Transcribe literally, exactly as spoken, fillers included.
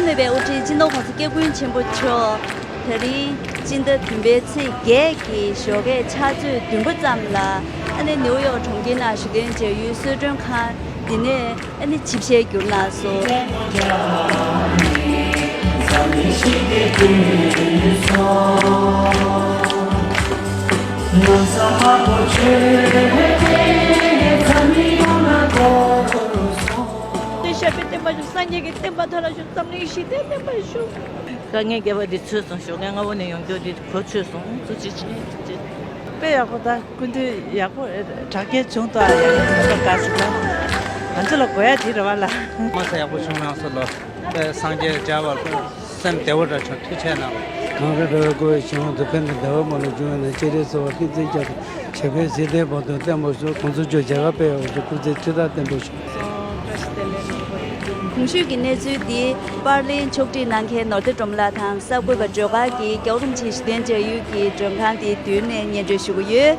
ཐོས་པའི་དབུ་ཁྲིད་སྤྱི་ནོར་༸གོང་ས་༸སྐྱབས་མགོན་ཆེན་པོ་མཆོག་དེ་རིང་སྤྱི་ཟླ་བདུན་པའི་ཚེས་བརྒྱད་ཀྱི་ཞོགས་ཀའི་ཕྱག་ཚོད་བདུན་པ་ཙམ་ལ་ཨ་ནི་ནེའུ་ཡོག་གྲོང་ཁྱེར་ནང་བཞུགས་གདན་འཇགས་ཡུལ་གསོལ་མགྲོན་ཁང་འདི་ནས་ཨ་ནི་ཆིབས་ཞལ་བསྒྱུར་གནང་སོང་། ཞབས་པད་བརྟན་པར་ཤོག་སངས་རྒྱས་ཀྱི་བསྟན་པ་མཐར་ཕྱིན། འཛམ་གླིང་ཞི་བདེ་བརྟན་པར་ཤོག་དཀའ་ངལ་བརྒྱད་པ་འདི་ཚུད་སོང་། ཞོགས་ཀས་སྔ་པོ་ནས་ཡོང་རྒྱུ་འདི་གོ་ཆོད་སོང་། ཐུགས་རྗེ་ཆེ། དཔེ་ཡག་པོ་དང་སྐུ་མདུན་ཡག་པོ་དྲག་སྐྱེད་བྱུང་དང་ཡག་པོ་དཀའ་ཞིག་དང་། ང་ཚོ་ལ་དགོས་ཡ་དེ་རེད་བ་ལ། མ་ས་ཡག་པོ་བྱུང་། རང་ཚོ་ལ་དཔེ་སངས་རྒྱས་མཇལ་བར་སེམས་བདེ་བོ་འདྲ་བྱུང་། ཐུགས་རྗེ་གནང་། གངས་རི་ར་བའི་བསྐོར་བའི་ཞིང་ཁམས་སུ། ཕན་བདེ་བ་མ་ལུས་འབྱུང་བའི་ནང་། སྤྱན་རས་གཟིགས་དབང་བསྟན་འཛིན་རྒྱ་མཚོ། ཞབས་པད་སྲིད་མཐའི་བར་དུ་བརྟན་པར་ཤོག་དགོངས་རྫོགས་ཆོས་རྒྱ་གར་དཔལ་ཡག་པོ་ཤོག་སྐུ་ཚེ་ཁྲི་ཕྲག་བརྟན་པར་ཤོག་གོང་ཞུས་ཀྱི་གནས་ཚུལ་འདི་པར་ལེན་ཕྱོགས་སྒྲིག་གནང་མཁན་ནོར་བདེ་སྒྲོལ་མ་ལགས་དང་གསར་འགོད་པ་སྒྲོལ་དཀར་གྱིས་རྒྱལ་བ་རིན་པོ་ཆེ་གཞི་རྟེན་མཇལ་ཡུལ་གྱི་མགྲོན་ཁང་དེའི་མདུན་ནས་སྙན་སྒྲོན་ཞུ་གི་ཡོད།